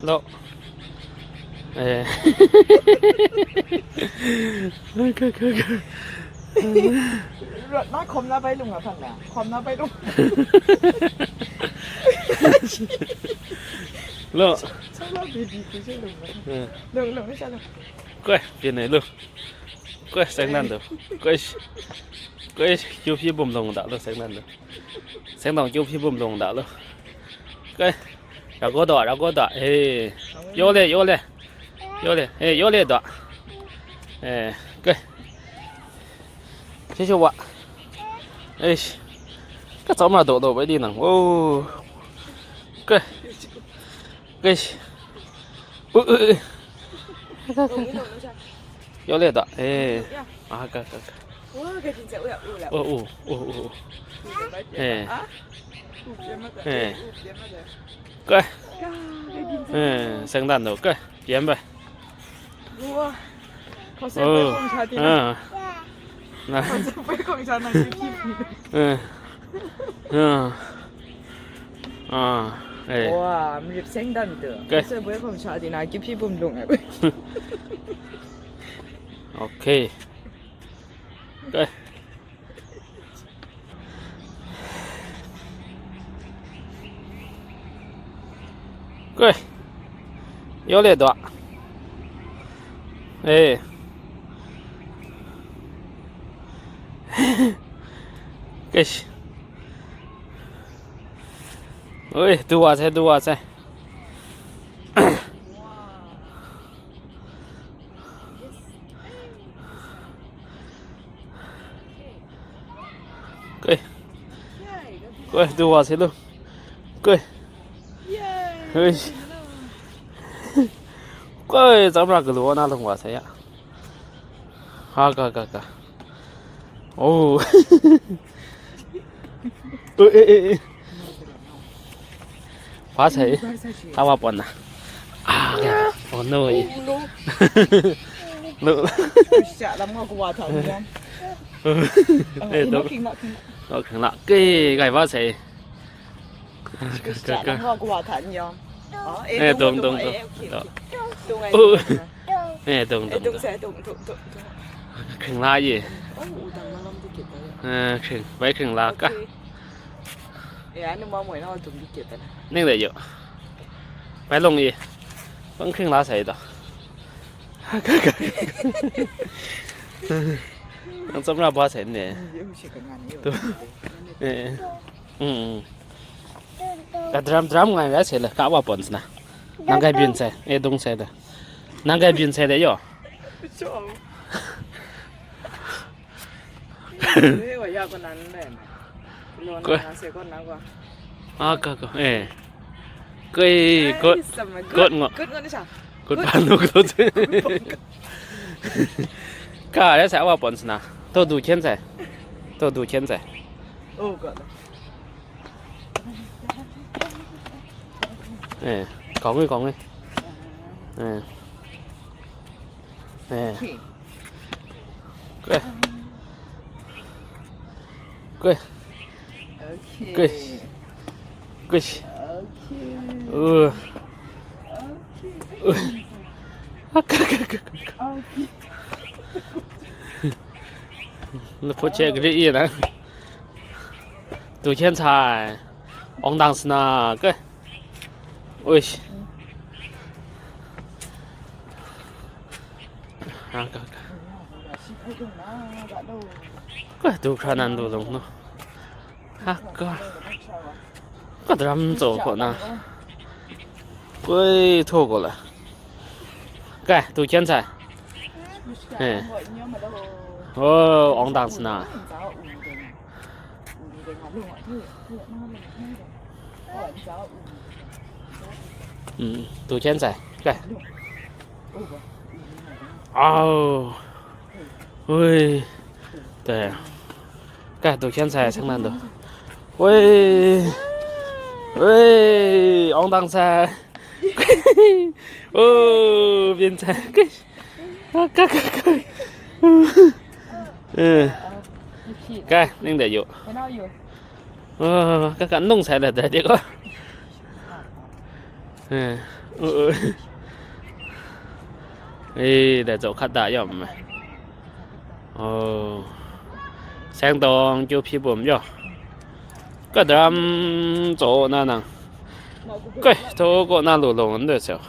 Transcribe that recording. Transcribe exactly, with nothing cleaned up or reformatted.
Lo. Eh. Rawt na hkawm na bai lung a hpan na. Hkawm na bai lung. Lo. Chawla baby ku che lung na. Eh. Lung, lung, sha lung. Koi, pyin ai lo. Koi, seng nan do. Koi. Koi, kyu phi bum long da lo, seng nan do. Seng dong kyu phi bum long da lo. Koi. Ra go do, ra go do. Eh. Yo le, yo le. Yo le. Eh, yo le do. Eh, koi. Shi shu wa. Eish. Ka tsawm ra do do bai di nang. Oh. Koi. Koi. Uh, uh, uh. Yo le do. Eh. Ah, ka, ka, ka. Oh, oh, oh, oh. Eh. Eh. Koi. Eh, seng dan do. Koi. Pyan bai. Oh. Ah. Na. Eh. Ah. Ah. Eh. Wa, mrip seng dan tu. Koi. Kose boi kong sha di na, kyu phi bum lung ai. Okay. Koi. Koi. Yo le do. Eh. Koi. Oi, du wa sai, du wa sai. Koi. Koi, du wa sai lo. Koi. Hei. Koi, tsawm ra galu na lung wa sai ya. Ha, ka, ka, ka. Oh. Eh, eh, eh, eh. Hpa sai. Hpa wa pon na. Ah, ya. Oh, no. Lo. Sha lam nga ku wa tha ni yam. Eh, eh, dong. King la, king la. Oh, king la. Ke, gai hpa sai. Ka, ka, ka. Sha lam nga ku wa tha ni yam. Oh, eh, eh, dong, dong, dong, dong, dong. Eh, okay, okay. Dong ai. Oh. Eh, dong, eh, dong, dong, dong. Dong sai, dong, dong, dong, dong. Hkring la ye. Oh, u dang na lam dikit ba ya. Eh, hkring, bai hkring la ka. Okay. Eh, anu ma moi na dum dikit ba na. Ning le yo. Bai long ye. Bang hkring la sai do. Ang tsam ra ba sai ne. Ye, u shi ka nga ni yo. To. Eh. Mm, mm. Ka dram dram ngai ra se le, ka wa pon sna. Nang kai bin sai, e dung sai le. Nang kai bin sai le yo. Cho. Eh, wa ya ko nan le. Lo na se ko na ko. Ah, ka ko, eh. Koi, kot, kot ngo. Kot ngo ni sa. Kot pa no kot. Ka ya sa wa pon sna. To du chen sai. To du chen sai. Oh, ka. Eh, kong ni, kong ni. Eh. Eh. Koi. Koi. Okay. Koi. Koi. Okay. Uh. Okay. Uh. Lu phu che gri ye na. Du chen sai. Ong dang sna ke. Uish. Ha, ka, ka. Ka du hkra nan du long no. Ha, ka. Ka dram tso ko na. Koi tho ko la. Kai, du chen sai. Eh. Oh, ong dang sna. Mm, du chen sai. Kai. Au. Ui. Dai. Kai, du chen sai, sang nan du. Ui. Ui, ong dang sai. Oh, byin sai. Kai. Ka, ka, ka, ka. Eh. Kai, ning de yu. Oh, ka, ka, nung sai le dai de ko. Eh. Ee, dai zaw hkat da yawm ai. Oh. Seng tawng kyu hpyi bum yaw. Ka daram tsaw na nang. Kai, thaw kaw na lu long ndai seu.